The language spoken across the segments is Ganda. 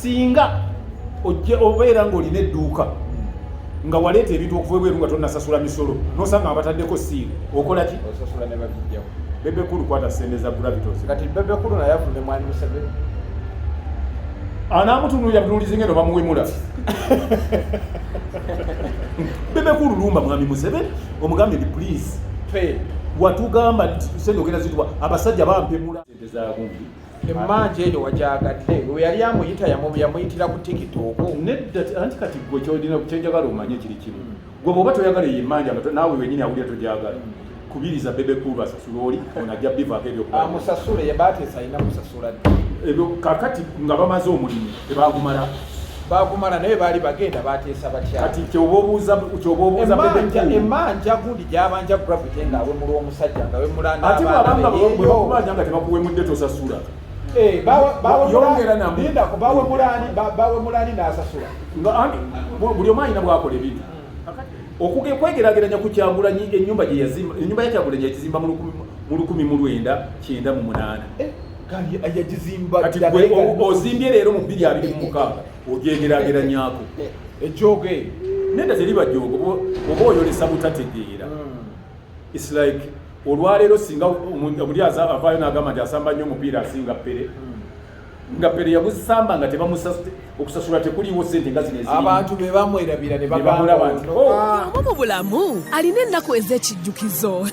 Singa ojje obeera ng'olina edduuka nga waleeta ebintu okuva ebweru nga tonnasasula misolo, nosanga nga bataddeko seal, okola ki? Osasula ne babijjawo. Bebe Cool, kwata sente za Gravity ozi. Kati Bebe Cool naye avume mwami Museveni. Anaamutunuulira butunuulizi ngeno bamuwemula. Bebe Cool, lumba mwami Museveni, omugambe nti, "Please, Pay. watugamba nti sente ogenda zituwa, abasajja bampemula sente za gundi." Emmanja eyo wajagadde we yali amuyita yamuyitira ku TikTok. Nedda, anti kati gwe kyolina, kyenjagala omanye kiri kimu. Gwe bw'oba toyagala eyo emmanja, nga naawe wenyini awulira togyagala, kubiriza Bebe Cool asasula oli ono, ajja bivaako ebyokuba. Amusasule, yabateesa alina musasula ddi? Ebyo kakati nga bamaze omulimu, tebagumala. Bagumala, naye baali bagenda bateesa batya? Kati kyoba obuuza Emmanja Bebe Cool. Emmanja gundi gyabanja Gravity ng'awemula omusajja, nga wemula Ate bwabanga bwe bakubanja nga tebakuwemudde, tosasula. Yongera namu. Lindako, bawemulani n'asasula? Nga anti buli omu alina bwakola ebintu. Okwegerageranya ku Kyagulanyi, ennyumba gye yazimba, ennyumba ya Kyagulanyi yakizimba mu 1998. Eh, gali yagizimba. Kati gwe ozimbye leero mu 2026, ogyegerageranyako. Ejoogo eyo. Nedda, teriba joogo, oba oyolesa butategeera. It's like olwaleero singa omuli avaayo n'agamba nti asamba nnyo omupiira asinga Pele, nga Pele yagusamba nga okusasula tekuliiwo, sente nga zino ezirimu. Abantu be bamwerabira ne Ne bamulaba nti, bagamba "Oh." Omu mu bulamu alina ennaku ez'ekijjukizo.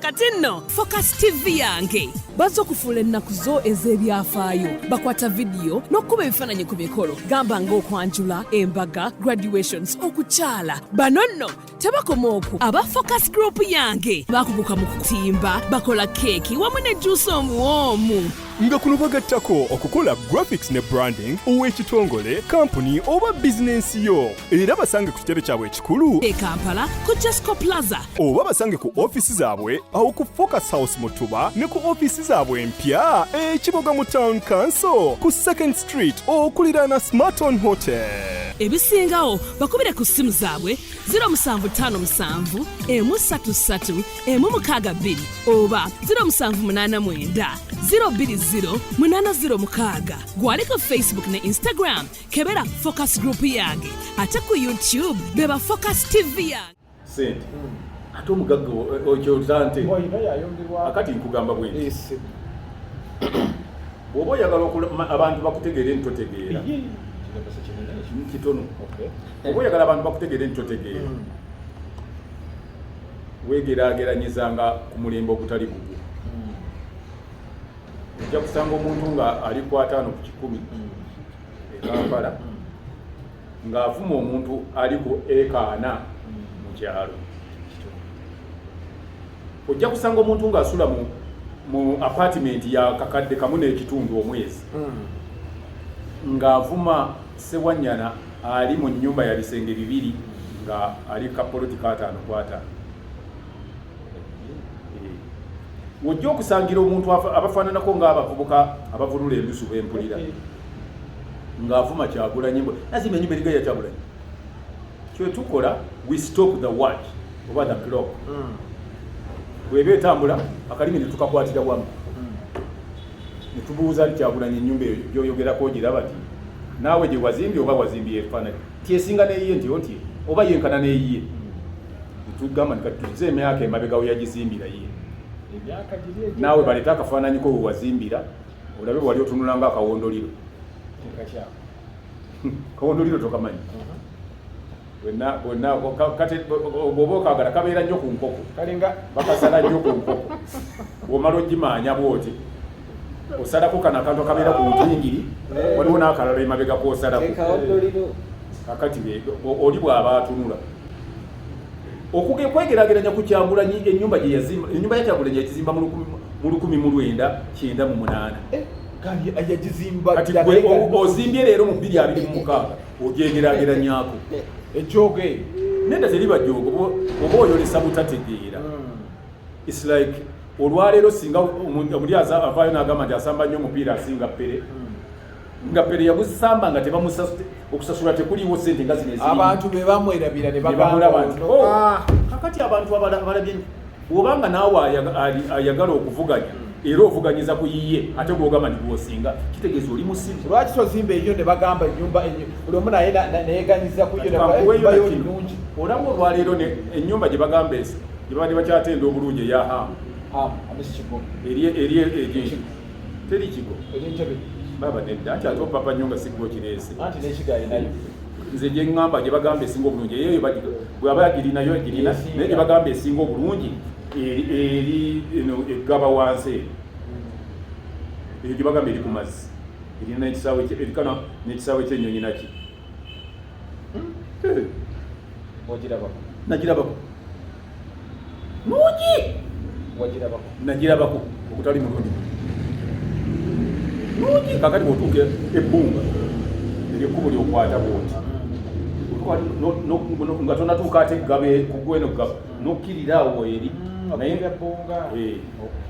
Kati nno Focus TV yange bazza okufuula ennaku zo ez'ebyafaayo. Bakwata vidiyo n'okukuba ebifaananyi ku mikolo, gamba ng'okwanjula, embaga, graduations, okukyala. Bano nno tebakoma okwo. Aba Focus Group yange bakuguka mu kutimba, bakola keeki wamu ne juusi omuwoomu. Nga kuno bagattako okukola graphics ne branding ow'ekitongole, kampuni oba bizinensi yo. Era basange ku kitebe kyabwe ekikulu e Kampala ku Jesco Plaza, oba basange ku ofiisi zaabwe awo ku Focus House mu Tuba, ne ku ofiisi zaabwe empya ekiboga mu Town Council ku Second Street okuliraana Smarton Hotel. Ebisingawo bakubire ku ssimu zaabwe 0757 133 162 oba 0789 020 806. Gwali ku Facebook ne Instagram, kebera Focus Group yange, ate ku YouTube beba Focus TV yange. Sente ate omugagga okyotante. Oyina yayongerwa. Akati nkugamba bwe nti, Ese. bw'oba oyagala abantu bakutegeere nti totegeera. Kigambo si kinene ekyo. Kitono. Okay. Oba oyagala abantu bakutegeere nti totegeera, wegeraageranyizanga ku mulembe ogutali gugwo. Ojja kusanga omuntu nga ali ku 50 e Kampala ng'avuma omuntu ali ku eka 40 mu kyalo. Ojja kusanga omuntu ng'asula mu apartment ya 1,500 omwezi ng'avuma Sewanyana ali mu nnyumba ya bisenge bibiri nga ali kapoloti ka 50 ku 50. Ojja okusangira omuntu abafaananako ng'abavubuka abavulula endusu bempulira ng'avuma Kyagulanyi mbu nazimba ennyumba eriga ya Kyagulanyi. Kyetukola, we stop the watch oba the clock bweba etambula, akalimi ne tukakwatira wamu ne tubuuza nti, "Kyagulanyi, ennyumba eyo gyoyogerako ogiraba ti naawe gye wazimbye oba wazimbye efaananyi ti esinga neyiye nti oti oba yenkana neyiye?" Netugamba nti, "Kati tuzze emyaka emabega we yagizimbira ye." Emyaka giri egyo. Naawe baleete akafaananyi ko we wazimbira, olabe wali otunula nga akawondoliro. Tekakyako. Kawondoliro tokamanyi? Bwenna bwenna kati bw'oba okagala kabeera nnyo ku nkoko. Kalinga Bakasala nnyo ku nkoko. Bw'omala ogimaanya bw'oti, osalako kano akantu akabeera ku ntingiri, waliwo n'akalala emabega k'osalako. Kawondoliro. Kakati oli bw'aba atunula okwegeraageranya ku Kyagulanyi, ennyumba gye yazimba, ennyumba ya Kyagulanyi yakizimba mu 1998. Eh, gali yagizimba. Kati gwe ozimbye leero mu 2026, ogyegeraageranyako. Ejoogo eyo. Nedda, teriba joogo, oba oyolesa butategeera. It's like olwaleero singa omuli avaayo n'agamba nti asamba nnyo omupiira asinga Pele, nga Pele yagusamba nga okusasula tekuliiwo, sente nga zino ezirimu. Abantu be bamwerabira ne Ne bamulaba bagamba nti, ono, "Oh." "Ah." Kakati abantu abalabye, bw'obanga naawe ayagala okuvuganya. Era ovuganyiza ku yiye, ate gwogamba nti gwosinga, kitegeeza oli musiru. Lwaki tozimba eyo ne bagamba ennyumba buli omu naye neyeganyiza ku yo? Kankuweeyo eyo na kino. nnungi. Olaba olwaleero ennyumba gye bagamba esi gye babadde bakyatenda obulungi eya Hamu. Hamu Amisi Kigo. Eri egi teri Kigo. Eri Ntebe. Baba nedda, anti ate opapa nnyo nga sigwa okireese. Anti n'ekigaye nayo. Nze gye ŋŋamba gye bagamba esinga obulungi eyeyo bw'aba girinayo girina. Esinga. Naye gye bagamba esinga obulungi eri eno eggaba wansi eno, eyo gye bagamba eri ku mazzi, erina n'ekisaawe erikana n'ekisaawe ky'ennyonyi naki. Eh, Ogirabako? Nagirabako, nungi. Wagirabako? Nagirabako okutali mulungi, nungi. Kakati bwotuuka ebbunga eryo ekkubo lyokwata bwoti, Otuuka nga tonatuuka ate eggabe kugweno gaba nokkirira awo eri. Naye Naye Bbunga. Eh,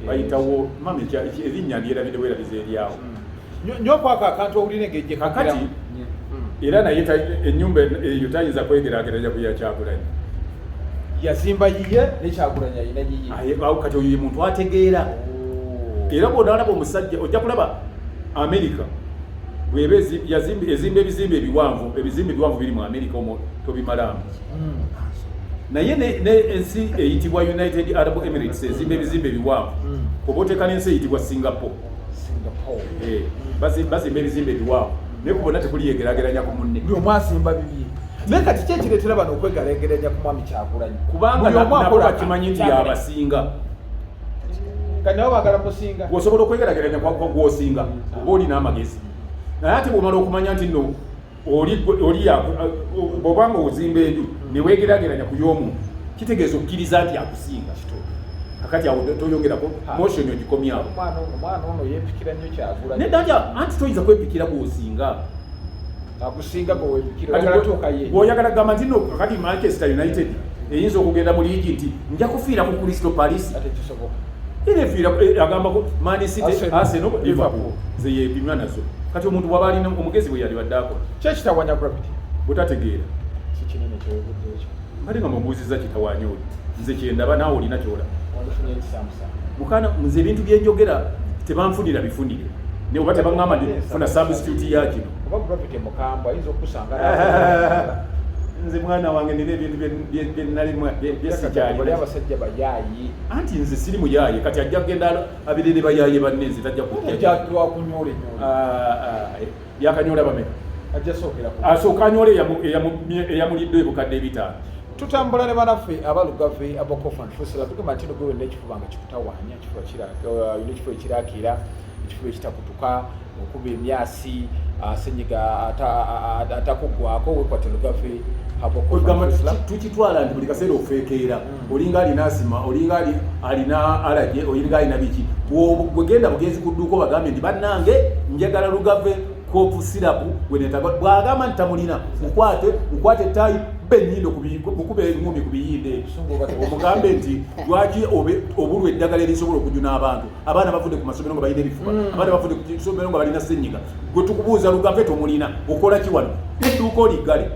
bayitawo mama erinnya ndyerabidde bwerabiza eryawo. Nnyo kwako akantu owulira engeri gye Kakati kagiramu. era naye ennyumba eyo tayinza kwegerageranya ku ya Kyagulanyi. Yazimba yiye, ne Kyagulanyi ayina yiye. Aye, awo kati oyo ye muntu ategeera. Era bw'onaalaba omusajja, ojja kulaba Amerika bweba ezimba ebizimbe ebiwanvu, ebizimbe ebiwanvu biri mu Amerika omwo tobimalaamu. Naye ne ensi eyitibwa United Arab Emirates ezimba ebizimbe ebiwanvu. Oba oteeka n'ensi eyitibwa Singapore. Singapore. Eh, bazimba ebizimbe ebiwanvu, naye ku bonna tekuli yegeraageranya ku munne. Buli omu azimba bibye. Naye kati ki ekireetera bano okwegalageranya ku mwami Kyagulanyi? Kubanga Buli omu nabo akola bakimanyi nti Kyagulanyi. yabasinga. Kati nabo baagala musinga. Gwosobola okwegerageranya kwa gwosinga oba olina amagezi, naye ate bwomala okumanya nti nno oli bw'obanga ozimba enju neweegerageranya ku y'omuntu, kitegeeza okkiriza nti akusinga. Kakati awo toyongerako motion, ogikomyawo. Omwana ono yeepikira nnyo Kyagulanyi. Nedda, nti anti toyinza kwepikira gwosinga. Akusinga gwe weepikira. Kati Oyagala tuuka ye. Bw'oyagala kugamba nti no kakati Manchester United eyinza okugenda mu liigi nti nja kufiira ku Crystal Palace. Ate kisoboka. Era efiira agamba ko Man City, Arsenal, Arsenal, Liverpool, Liverpool. ze yepimwa nazo. Kati omuntu bw'aba alina omugezi bwe yali badde akola. Ki ekitawanya Gravity? Butategeera. Si kinene kyewebudde ekyo. Mbadde nga mubuuzizza kitawaanya oli, nze kyendaba naawe olina kyolaba. Wandifunye ekisamusa. Mukana nze ebintu byenjogera tebanfunira bifunire, ne oba tebaŋŋamba nti funa substitute ya kino. Oba Gravity mukambwe, ayinza okusanga. Nze mwana wange nina ebintu bye nalimu Bali byesikyalina. abasajja bayaayi. Anti nze siri muyaaye. Kati ajja kugenda abire ne bayaaye banne, nze tajja kujja. Ojja lwakunyoola enyola. Ah, ah, yakanyola bameka? Ajja sookera ku Asooka anyola eyamulidde ebukadde 500. Tutambula ne banaffe abalugave abakofa nfusira. Tugamba nti nogwe wenna ekifuba nga kikutawaanya, ekifuba olina ekifuba ekirakira, ekifuba ekitakutuka, okuba emyasi, senyiga atakuggwako, wekwate Lugave. Kwegamba tukitwala nti buli kaseera ofeekeera, olinga alina asima, olinga alina allergy, olinga alina biki. Bwegenda bugenzi ku dduuka obagambe nti bannange njagala Lugave cough syrup gwenetaga, bwagamba nti tamulina, mukwate mukwate ettaayi benyindo mukube engumi ku biyinde, omugambe nti lwaki obulwa eddagala erisobola okujuna abantu. Abaana bavudde ku masomero nga balina ebifuba, abaana bavudde ku somero nga balina senyiga. Gwe tukubuuza, Lugave tomulina, okola ki wano? Edduuka oliggale.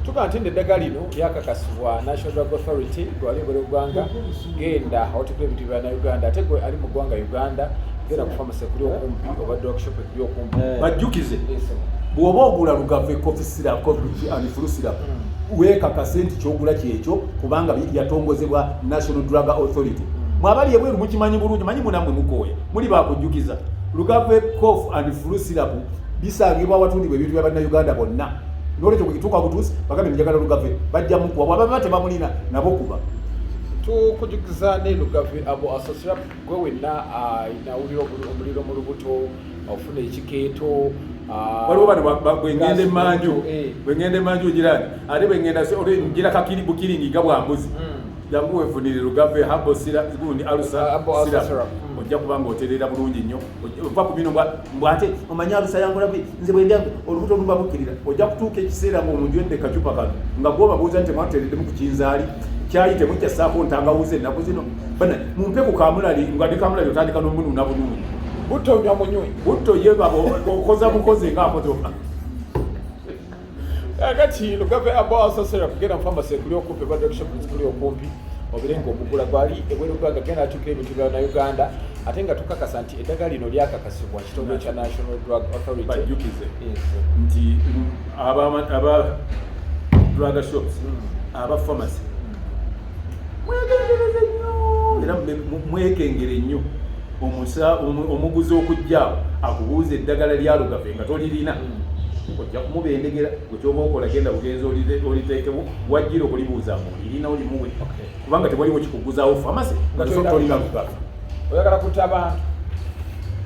Tugamba nti eddagala lino lyakakasibwa National Drug Authority. Gwali ebweru eggwanga, genda awatukula ebintu bya Uganda. Ate gwe ali mu ggwanga Uganda, genda ku famasi ekuli okumpi oba drug shop ekuli okumpi. Bajjukize, bw'oba ogula Lugave cough syrup and flu syrup, weekakase nti kyogula kyekyo, kubanga yatongozebwa National Drug Authority. Mwabali ebweru mukimanyi bulungi, manyi munammwe mukooya muli bakujjukiza. Lugave cough and flu syrup bisangibwa awatundibwa ebintu bya bannayuganda bonna. Nolwekyo bwekituuka butuusi bagambe njagala Lugave, bajja mukuwa. Bwaba tebamulina nabo kuba. Tukujukiza ne Lugave abo asosira gwe wenna nawulira omuliro mu lubuto, ofuna ekikeeto. Waliwo bano bwengenda emanju, Eh. bwengenda emanju girani, ate bwengenda ngira kakiri bukiringi ga bwambuzi. Jangu wefunire Lugave herbal syrup, gundi ulcer Herbal ulcer syrup. syrup. Ojja kuba nga oterera bulungi nnyo. Ova ku bino mbwa ate omanyi ulcer yankola bwe nze bwendya olubuto luba bukkirira. Ojja kutuuka ekiseera ng'omunjwedde kacupa kano nga gwobabuuza nti temwatuteereddemu ku kinzaali kyayi, temukyassaako ntangawuzi ennaku zino, bana mumpe ku kamulali, nga ne kamulali otandika n'omunuuna bunuuni. Butto onywa munywi. Butto ye baba okoza bukoze ngaakoze. Kakati Lugave herbal ulcer syrup, genda mu famasi ekuli okumpi oba drug shop ekuli okumpi. Obeere ng'omugula gwali ebweru gwanga, genda akyukira ebintu bya Uganda, ate nga tukakasa nti eddagala lino lyakakasibwa kitongole kya National Drug Authority. Bajjukize nti aba drug shops, aba pharmacy, mwegendereze nnyo era mwekengere nnyo omuguzi okujjaawo akubuuza eddagala lya Lugave nga tolirina, ojja kumubendegera. Gwe kyoba okola, genda bugenzi oliteekewo wajjira okulibuuza ngu olirina, olimuwe, kubanga tewaliwo kikuguzaawo pharmacy nga tolina Lugave. Oyagala kutta abantu.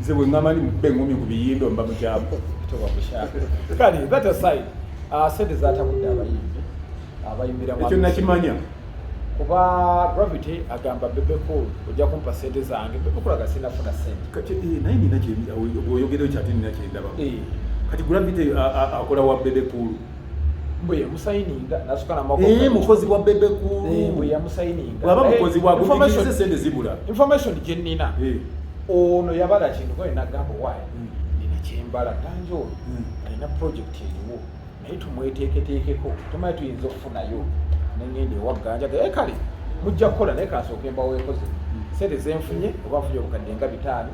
Nze bwe ŋŋamba ndi mukube eŋŋumi ku biyindo, mba mukyamu. Toba mukyalo. Kale, that aside, sente zatabudde abayimbi abayimbira mu Ekyo nakimanya. Kuba Gravity agamba Bebe Cool, ojja kumpa sente zange. Bebe Cool aga sinafuna sente. Kati, naye nina bw'oyogereyo kyate nina kyendaba. Kati Gravity akola wa Bebe Cool? Bwe yamusayininga nasuka namako. Mukozi wa Bebe Cool. Bwe yamusayininga. Bw'aba mukozi wa gugirize, sente zibula. Information gye nnina, ono yabala kintu gwe nagamba, waayi, nina kyembala ganja ono alina project eriwo, naye tumweteeketeekeko, tumanyi tuyinza okufunayo. Nengenda ewa Ganja ga, kale mujja kukola, naye kansooke mbaweekoze sente zenfunye, oba nfunye obukadde nga 500,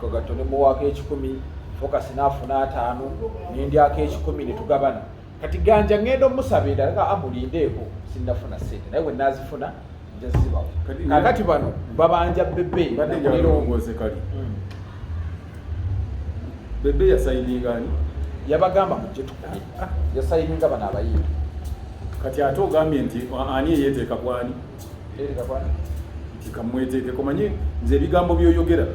kagatto ne muwaako 100, Focus naafuna 50, nendyako 100, ne tugabana. Kati Ganja ngenda omusaba endala nga amulindeeko, sinnafuna sente, naye we naazifuna nja zibawo. Kakati bano babanja Bebe. Mbadde njagala olongoose kali. Bebe yasayininga ani? Yabagamba mujje tukole, yasayininga bano abayimbi. Kati ate ogambye nti ani eyeeteeka kwani? Erika kwani? Nti kamweteekeko. Manyi nze ebigambo byoyogera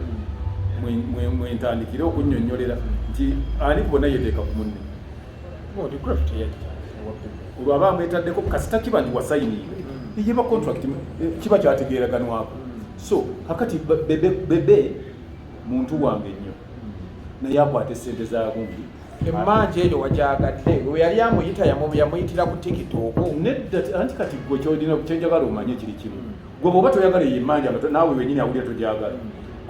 mwentandikire okunnyonnyolera nti ani ku bonna yeeteeka ku munne. Ndi Gravity yajja ewa Bebe. Olwo aba amwetaddeko kasita kiba nti wasayininga, yeba contract, kiba kyategeeraganwako. So kakati Bebe muntu wange nnyo, naye akwata esente za gundi. Emmanja eyo wajagadde, we yali amuyita yamuyitira ku TikTok. Nedda, anti kati gwe kyolina kyenjagala omanye kiri kimu. Gwe bw'oba toyagala eyo emmanja, nga naawe wenyini awulira togyagala,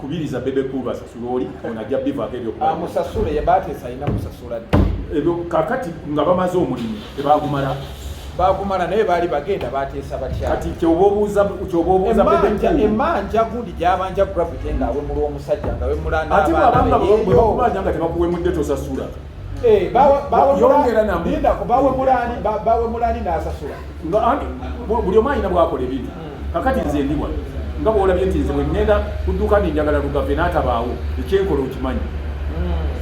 kubiriza Bebe Cool asasula oli ono, ajja bivaako ebyokuba. Amusasule, yabateesa alina kusasula ddi? Ebyo kakati nga bamaze omulimu, tebagumala. Bagumala, naye baali bagenda bateesa batya? Kati kyoba obuuza Bebe Emmanja Cool. Emmanja gundi gyabanja Gravity ng'awemula omusajja, ng'awemula Ate n'abaana bwabanga be. bwe bakubanja nga tebakuwemudde, tosasula. Yongera namu. Lindako, bawemulani n'asasula. Nga anti buli omu alina bwakola ebintu. Kakati nze ndi wano nga bwolabye nti nze bwe ŋŋenda ku dduuka ndi njagala Lugave n'atabaawo, ekyenkola okimanyi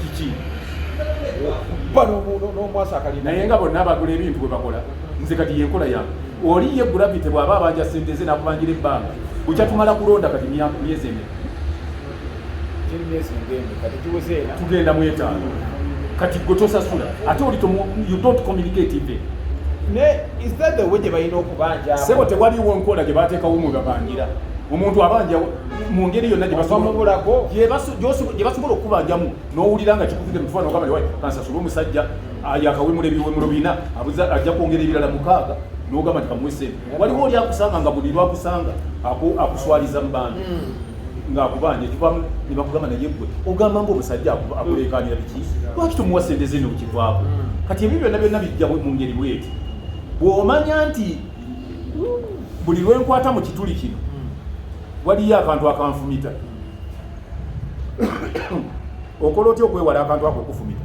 kiki? Ba n'omwasa akalina. Naye nga bonna abagula ebintu bwe bakola, nze kati yenkola yange. Oli ye Gravity bw'aba abanja sente ze n'akubangira ebbanga, bukya tumala kulonda kati myezi emeka? Giri myezi ng'emeka? Tegiweze ena. Tugenda mu 5. Kati gwe tosasula, ate oli you don't communicate even. Ne is that the way gye balina okubanja? Sebo, tewaliwo nkola gye bateekawo mwe babangira. Omuntu abanja mu ngeri yonna gye Bamubulako. Gye basobola okubanjamu, n'owulira nga kikuvudde mu kifaananyi, ogamba nti, "Wai, kansasule omusajja yakawemula ebiwemulo 4, abuza ajja kwongera ebirala 6," n'ogamba nti kamuwe sente. Waliwo oli akusanga nga buli lwakusanga akuswaliza mu bantu ng'akubanja, ekivamu ne bakugamba, naye gwe ogamba ngaomusajja akuleekaanira biki, lwaki tomuwa sente ze nokivaako? Kati ebyo byonna byonna bijja mu ngeri bweti: bw'omanya nti buli lwenkwata mu kituli kino waliyo akantu akanfumita, okola otya okwewala akantu ako okufumita?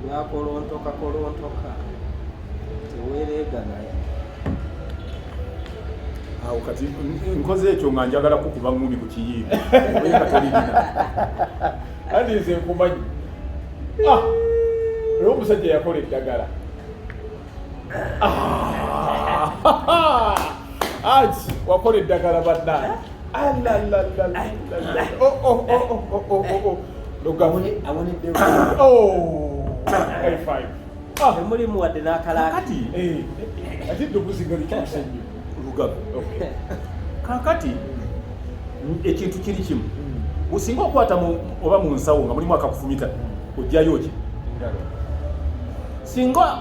Byakolontoka kolontoka, tewereega naye. Awo kati nkoze ekyo nga njagala kukuba ngumi ku kiyimba, oye nga tolirina. Anti nze nkumanyi. Ah! Era omusajja yakola eddagala. Ah! Aji wakola eddagala bannange. Alalalalala. Oh, oh, oh, oh, oh, oh, oh, oh. Lugavu. Awoneddewo. Oh! High five. Ah! Temulimu wadde n'akalaaka. Kakati Eh, ate eddoboozi nga likyuse nnyo. Lugabo. Okay. Kakati ekintu kiri kimu: singa okwata oba mu nsawo nga mulimu akakufumita, ojjayo ki? Engalo. Singa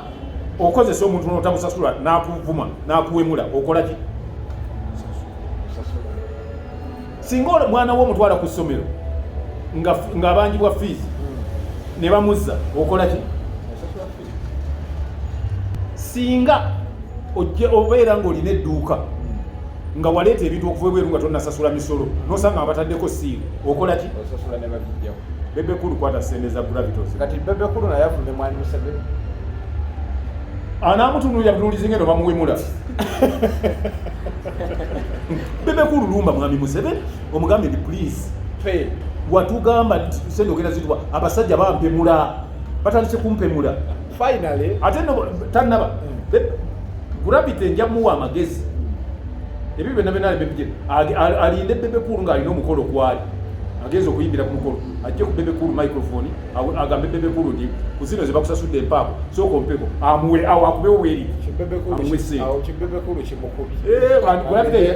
okozesa omuntu n'otamusasula n'akuvuma n'akuwemula, okola ki? Osasula. Singa mwana wo omutwala ku ssomero ng'abanjibwa fees ne bamuzza, okola ki? Osasula fees. Singa ojje obeera ng'olina edduuka nga waleeta ebintu okuva ebweru nga tonnasasula misolo, nosanga nga bataddeko seal, okola ki? Osasula ne babijjawo. Bebe Cool, kwata sente za Gravity. Kati Bebe Cool naye avume mwani Museveni. Anaamutunuulira butunuulizi ngeno bamuwemula. Bebe Cool, lumba mwami Museveni, omugambe nti please, fe watugamba nti sente ogenda zituwa. Abasajja bampemula, batandise kumpemula. Finally. Ate no tannaba. Gravity nja muwa amagezi, ebyo byonna byonna aleme, alinde Bebe Cool ng'alina omukolo kwali agenza okuyimbira ku mukolo, ajje ku Bebe Cool microphone, agambe Bebe Cool nti ku zino ze bakusasudde empaako, sooka ompeko, amuwe awo, akubewo bweri. Amuwe sente. Awo kibebe Cool kimukubye. Gravity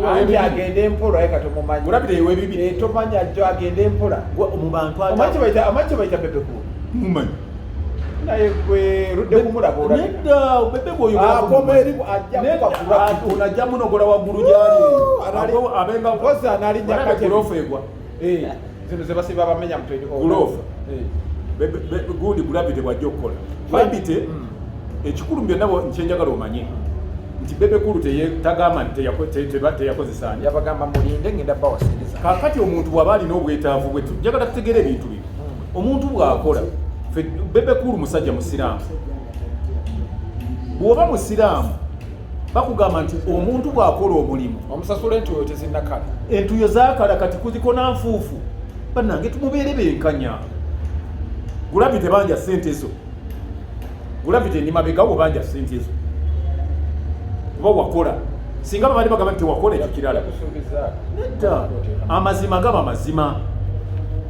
Anti agende empola, aye katomumanyi. Gravity yewebibi. Tomanya jjo, agende empola. Mu bantu. Omanyi kye bayita Bebe Cool? Mumanyi. Naye gwe ludde kumulaba olabika. Nedda, Bebe Akoma eri ajja kuba Gravity. Ono ajja munogola waggulu gyali. Anali- Mpozi analinnya kate. Gulofu egwa. Zino ze basiba bamenya mutwe. Gulofu. Gundi Gravity bwajja okukola Gravity. Ekikulu mu byonna nkyenjagala omanye nti Bebe Cool tagamba nti teyakozesaani. Yabagamba mulinde, ngenda bawa sente zange. Kaakati omuntu bw'aba alina obwetaavu bwe, njagala tutegeere ebintu bino. Omuntu bw'akola, Bebe Cool musajja musiraamu. Bw'oba musiraamu, bakugamba nti omuntu bw'akola omulimu, omusasula entuyo tezinnakala. Entuyo zaakala, kati kuzikona nfuufu. Bannange, tumubeere benkanya. Gravity banja sente zo. Gravity ndi mabegawo, banja sente zo kuba wakola. Singa babadde bagamba nti tewakola, ekyo kirala. Yakusuubiza. Nedda, amazima gaba mazima.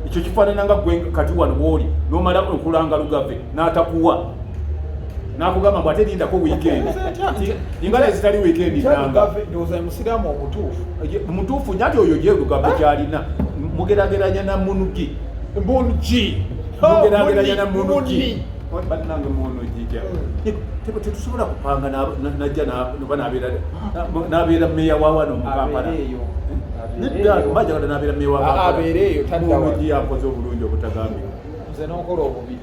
Ekyo kifaanana nga gwe kati wano bwoli nomala okulanga Lugave n'atakuwa, n'akugamba mbu ate lindako weekend, ingala ezitali weekend nanga. Lugave ndowooza musiraamu omutuufu. Mutuufu nyati oyo ye Lugave kyalina mugerageranya na munugi. Mungi. Mugerageranya na munugi, bannange, munugi tetusobola kupanga najja oba nabeera meya wa wano mu Kampala. Abeereeyo. Nedda, mbajagala nabeera meya wa Kampala. Abeereeyo, tadda wano. Munugi yakoze obulungi obutagambika. Nze n'okola obubi.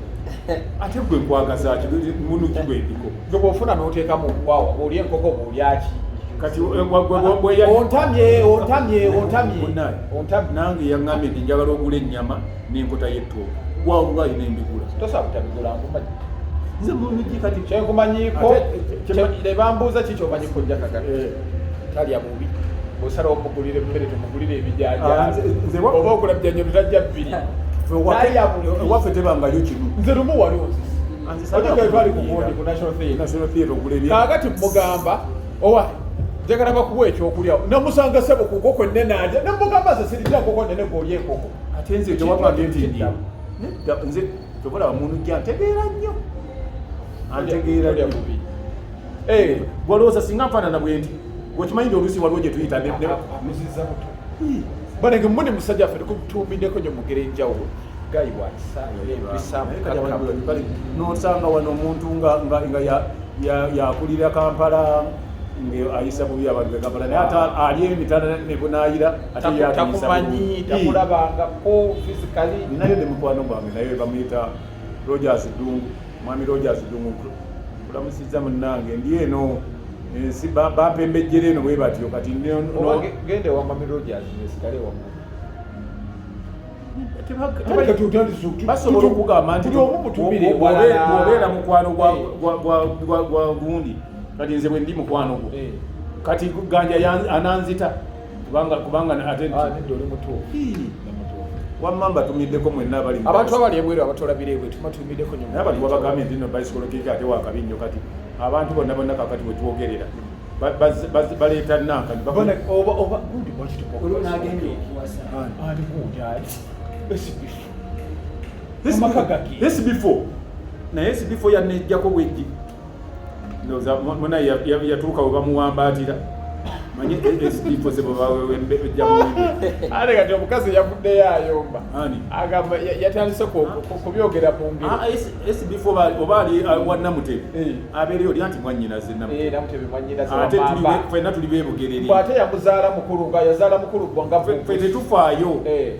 Ate gwe nkwagaza ki? Munugi gwendiko. Gwe bw'ofuna n'oteeka mu nkwawa, bw'olya enkoko, bw'olyaki? Kati Ontamye, ontamye, ontamye. Munnaye. Ontamye. Nange yaŋŋambye nti njagala ogula ennyama n'enkota y'ettooke, wallahi nembigula. Tosobola butabigula, nkumanyi. Nze munugi kati. Kyenkumanyiiko, Ate, ne bambuuza ki kyomanyi kojja Kagala, talya bubi. Bw'osalawo omugulira emmere, tumugulira Ah, ebijanjaalo nze oba okula bijanjaalo tajja bbiri. Talya bubi. Ewaffe tebangayo kinu. Nze lumu wali onzise. Ojja twali ku gundi ku National Theatre. National Theatre ogula ebye. Kaakati mugamba, owa njagala bakuwa ekyokulya, namusanga sebo ku nkoko ennene alya, nemugamba nze sirina nkoko nnene, gweolya enkoko. Ate nze tewagambye nti ndi nedda, nze tobalaba munugi antegeera nnyo, antegeera Tolya nnyo. bubi. Gwalowooza singa nfaanana bwe nti, gwekimanyi nti oluusi waliwo gye tuyita Amuziza buto. Banange, muni musajja waffe tukutuumiddeko nyo mugere enjawulo, gayi wakisa, empisa. Naye kati abantu nosanga wano omuntu nga yakulira Kampala, nga ayisa bubi abantu be Kampala, naye ate ali emitala ne bunaayira, ate ye atuyisa Takumanyi. bulungi. Takulabangako physically. Ninayo ne mukwano gwange, naye bamuyita Rogers Ddungu, mwami Rogers Ddungu, kulamusizza munnange. Ndi eno ensi bampembejjera eno bwe batyo kati Oba genda ewa Mami Rogers, nesigale ewammwe. Basobola okugamba nti Buli omu mutumire ewalala. Bw'obeera mukwano gwa gundi, kati nze bwe ndi mukwano gwo, kati Ganja ananzita kubanga ate Ah, nedda, oli mutuufu. Hii. Oli mutuufu. Wamma mbatumiddeko mwenna abali mu Abantu abali ebweru abatolabira ebweru, tumatumiddeko nyo. Naye abantu babagambye nti nno bicycle kick ate wakabi nnyo. Kati abantu bonna bonna kakati wetwogerera baleeta nankani. Bona, oba gundi lwaki Olwo n'agenda okuwasa. Ani gundi ali SB4 amaka gage? SB4, naye SB4 yanejjako bwejji. Ndowooza muna yatuuka we bamuwambaatira, manye SB4 ze bwebajja. Ate kati omukazi yavuddeyo ayomba. Ani? Agamba yatandise kubyogera mu ngeri. SB4 oba ali wa Namutebe, abeereyo oli anti mwannyinaze Namutebe. Namutebe mwannyinaze. Ate Wamamba. ffenna tuli beebugerere. Bwe ate yamuzaala mukulu, nga yazaala mukulu gwa nga Ffe tetufaayo. Eh.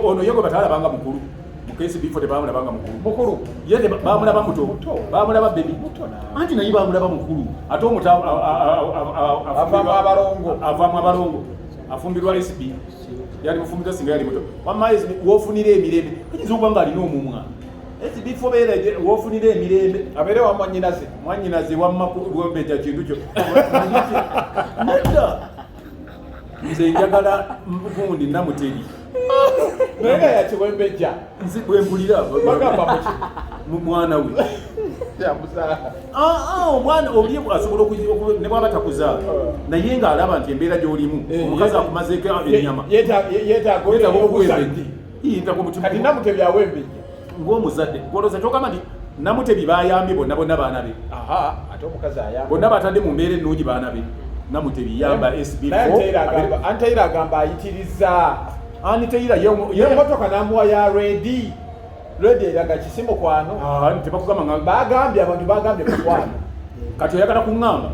Ono ye gwe batalabanga mukulu mu KCB4 tebamulaba nga mukulu. Mukulu. Ye bamulaba muto. Muto. Bamulaba baby. Muto naawe. Anti naye bamulaba mukulu. Ate omuto Avaamu abalongo. Avaamu abalongo. Afumbirwa SB. Yali mufumbirwa singa yali muto. Wamma SB w'ofunira emirembe. Ayinza okuba ng'alina omumwa. SB4 beera w'ofunira emirembe. Abeere wa mwannyinaze. Mwannyinaze wamma lwombeja kintu kyo. Nedda. Nze njagala gundi Namutebi. Naye nga yakiwembejja. Nze bwe mpulira. Bagamba muki? Mu mwana we. Yamuzaala. Omwana oli asobola ne bw'aba takuzaala. Naye ng'alaba nti embeera gy'olimu, omukazi akumazeeko ennyama. Yeetaaga Yeetaaga obuzadde. okuwembejja. Yeetaaga omutima. Kati Namutebi awembejja. Ng'omuzadde, gw'olowooza ky'ogamba nti Namutebi bayambye bonna bonna baana be. Aha, ate omukazi ayamba. Bonna batadde mu mbeera ennungi baana be. Namutebi yamba SB4. Naye Anteira agamba ayitiriza. Anteira ye Emmotoka n'amuwa ya redi. Redi eraga kisi mukwano. Tebakugamba nga Bagambye abantu bagambye mukwano. Kati oyagala kuŋŋamba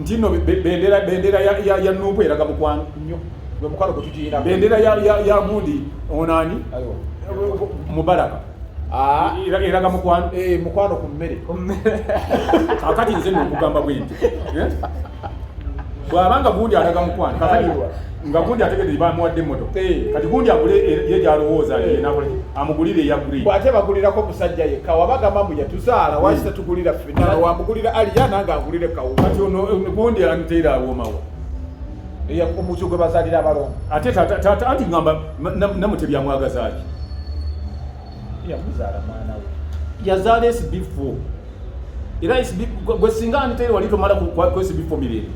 nti nno bendera ya Nuupu eraga mukwano. Nnyo. Gwe mukwano gwe tugiyinako. Bendera ya gundi onaani? Ayo. Mubaraka. Eraga mukwano. Mukwano ku mmere. Kaakati nze nno nkugamba bwe nti. Bw'abanga gundi alaga mukwano. Kaakati Ayiwa. nga gundi ategedde bamuwadde emmotoka. Kati gundi agule ye gy'alowooza nti ye n'akola ki? Amugulire eya green. Bw'ate bagulirako musajja yekka, wabagamba mbu yatuzaala, lwaki tetugulira ffenna? Wamugulira Aliya nange angulire kawunga. Kati ono gundi anteera awoomawa. Omutu gwe bazaalira abalongo. Ate taata anti ngamba Namutebi amwagaza ki? Yamuzaala mwana we. Yazaala SB4. Era SB gwe singa anteera wali tomala ku SB4 mirembe.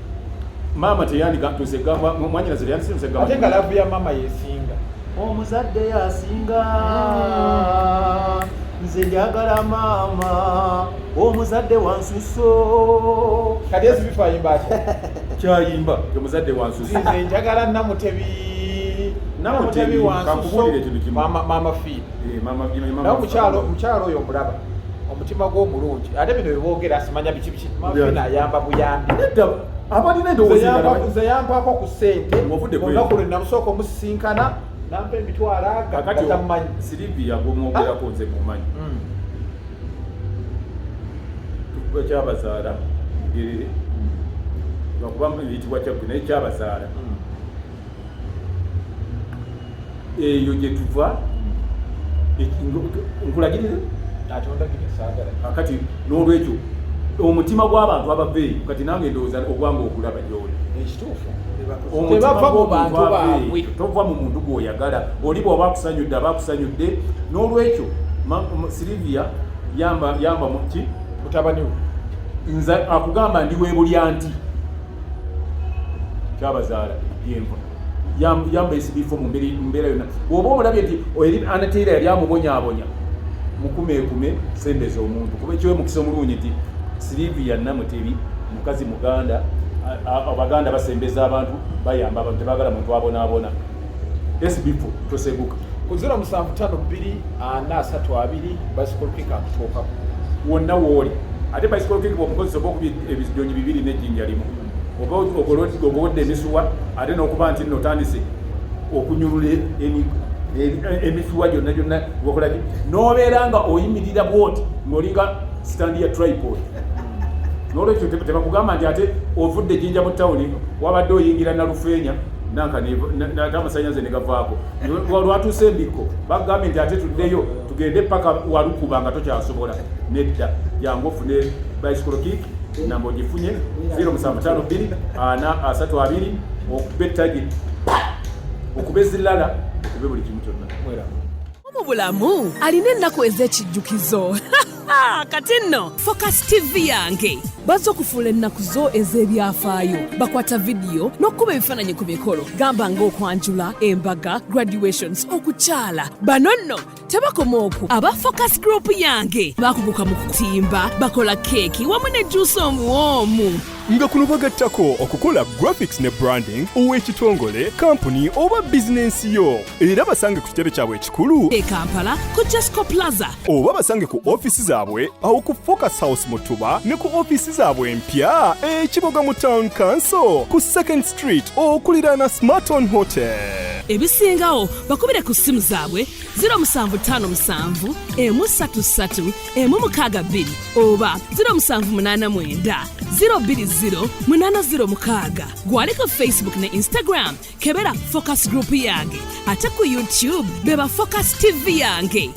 Maama teyandika tuze gamba mwannyinaze teyandise gamba. Ate nga love ya maama yesinga. Omuzadde yasinga. Nze njagala maama. Omuzadde wansuso. Kati SB4 ayimba atya? Kyayimba omuzadde wansuso. Nze njagala Namutebi. Namutebi, wansuso. kankubuulire ekintu kimu. Maama Fiina. Mama Naye omukyalo oyo omulaba. Omutima gw'omulungi. Ate bino bye boogera simanya biki biki. Maama Fiina ayamba buyambi. Nedda, abalina endowooza endala Nze yampaako ku ssente. Ng'ovudde ku Olunaku eyo. lwe namusooka omusisinkana, nampa emitwalo aga Kakati nga tammanyi. Silivia gw'omwogerako nze mumanyi. Tukuba kyabazaala Bugerere. Lwakuba eyitibwa Kyaggwe naye kyabazaala. Eyo gye tuva, nkulagirire? Ate ondagirire, saagala. Kakati n'olwekyo omutima gw'abantu abava eyo, kati nange ndowooza ogwange okulaba gy'oli. Ekituufu. Omutima Tebava mu gw'omuntu bantu ava eyo, baabwe. tova mu muntu gw'oyagala. Oli bw'oba akusanyudde aba akusanyudde. N'olwekyo Silivia yamba mu ki? Mutabani we. Nze akugamba ndi weebulya nti kyabazaala byenva. Yamba SB4 mu mbeera yonna. Bw'oba omulabye nti eri Anateera yali amubonyaabonya, mukumeekume, sembeza omuntu. Kuba ekiwe mukisa omulungi nti Silivia Namutebi mukazi Muganda, Abaganda basembeza abantu, bayamba abantu, tebaagala muntu abonaabona. SB4 toseguka. Ku zero musanvu ttaano bbiri ana asatu abiri bicycle kick akutuukako. Wonna w'oli. Ate bicycle kick bw'omukozesa oba okubye ebinyonyi bibiri n'ejjinja limu. Oba ogolodde emisuwa, ate n'okuba nti nno otandise okunyulula emisuwa gyonna gyonna okola ki? N'obeera nga oyimirira bw'oti ng'olinga stand ya tripod. N'olwekyo tebakugamba nti ate ovudde Jinja mu tawuni, wabadde oyingira Nalufeenya, nanka ate amasannyalaze ne gavaako. Lwatuuse embikko, bagambye nti ate tuddeyo tugende paka Walukuba nga tokyasobola. Nedda, jangu ofune bicycle kick, namba ogifunye zero musanvu ttaano bbiri ana asatu abiri, okube ettagi, okube zirala, okube buli kimu kyonna. Mwera. Mu bulamu alina ennaku ez'ekijjukizo. Kati nno Focus TV yange bazze okufuula ennaku zo ez'ebyafaayo. Bakwata vidiyo n'okukuba ebifaananyi ku mikolo, gamba ng'okwanjula, embaga, graduations, okukyala. Bano nno tebakoma okwo. Aba Focus Group yange bakuguka mu kutimba, bakola keeki wamu ne juusi omuwoomu. Nga kuno bagattako okukola graphics ne branding ow'ekitongole, kampuni oba bizinensi yo. Era basange ku kitebe kyabwe ekikulu e Kampala ku Jesco Plaza, oba basange ku ofiisi zaabwe awo ku Focus House Mutuba, ne ku ofiisi zaabwe empya e Kiboga mu Town Council ku 2nd Street okuliraana Smarton Hotel. Ebisingawo bakubire ku ssimu zaabwe 0757 133 162 oba 0789 020 806. Gwali ku Facebook ne Instagram, kebera Focus Group yange, ate ku YouTube beba Focus TV yange.